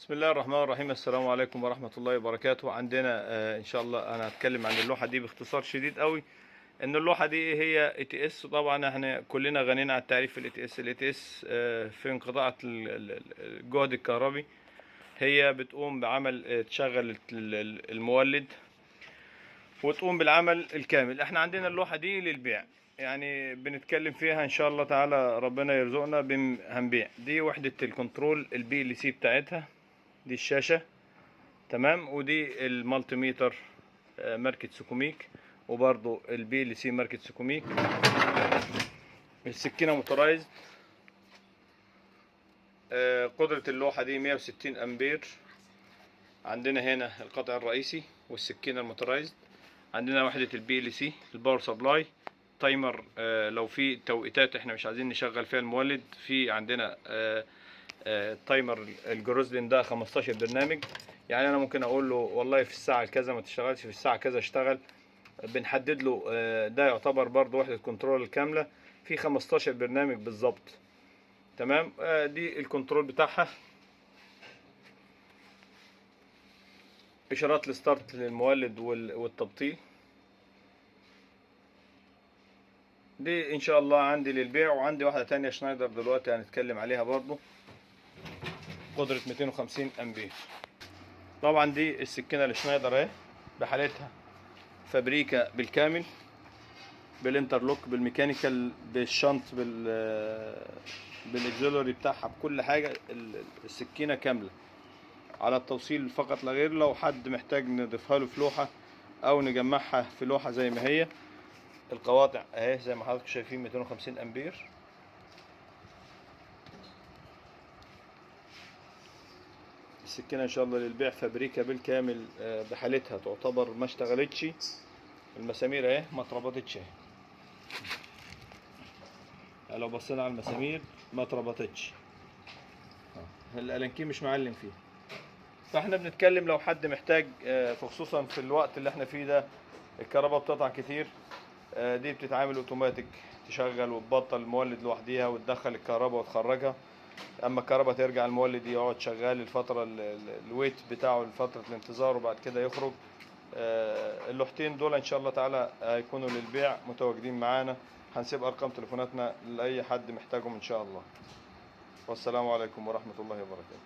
بسم الله الرحمن الرحيم. السلام عليكم ورحمة الله وبركاته. عندنا ان شاء الله انا هتكلم عن اللوحة دي باختصار شديد قوي. ان اللوحة دي هي ATS. طبعا احنا كلنا غنينا عن التعريف ال ATS. ال ATS في انقطاعة الجهد الكهربي هي بتقوم بعمل تشغل المولد وتقوم بالعمل الكامل. احنا عندنا اللوحة دي للبيع، يعني بنتكلم فيها ان شاء الله تعالى، ربنا يرزقنا هنبيع. دي وحدة ال control ال PLC بتاعتها، دي الشاشة تمام، ودي ال multimeter ماركة سوكوميك، وبرضو ال PLC ماركة سوكوميك. السكينة motorized. قدرة اللوحة دي 160 امبير. عندنا هنا القطع الرئيسي والسكينة ال motorized. عندنا وحدة ال PLC، ال power supply، timer. لو في توقيتات احنا مش عايزين نشغل فيها المولد، في عندنا timer الجروزلين ده 15 برنامج. يعني انا ممكن اقول له والله في الساعة كذا ما تشتغلش، في الساعة كذا اشتغل، بنحدد له. ده يعتبر برضو وحده control كاملة في 15 برنامج بالظبط تمام. دي ال control بتاعها، اشارات ال start للمولد والتبطيل. دي ان شاء الله عندي للبيع. وعندي واحدة تانية شنايدر دلوقتي هنتكلم عليها برضو، قدرة 250 امبير. طبعا دي السكينة الشنايدر اهي بحالتها، فابريكا بالكامل، بال interlock، بال mechanical، بال shunt، بال auxiliary بتاعها، بكل حاجة. السكينة كاملة على التوصيل فقط لا غير. لو حد محتاج نضيفها له في لوحة او نجمعها في لوحة زي ما هي. القواطع اهي زي ما حضراتكم شايفين 250 امبير. السكينة ان شاء الله للبيع، فابريكا بالكامل بحالتها، تعتبر ما اشتغلتش. المسامير اهي ما اتربطتش اهي، لو بصينا على المسامير ما اتربطتش، الالانكي مش معلم فيه. فاحنا بنتكلم لو حد محتاج، خصوصا في الوقت اللي احنا فيه ده الكهرباء بتقطع كتير. دي بتتعامل اوتوماتيك، تشغل وتبطل المولد لوحديها وتدخل الكهرباء وتخرجها. اما الكهرباء ترجع المولد يقعد شغال الفترة ال wait بتاعه لفترة الانتظار، وبعد كده يخرج. اللوحتين دول ان شاء الله تعالى هيكونوا للبيع، متواجدين معانا. هنسيب ارقام تليفوناتنا لاي حد محتاجهم ان شاء الله. والسلام عليكم ورحمة الله وبركاته.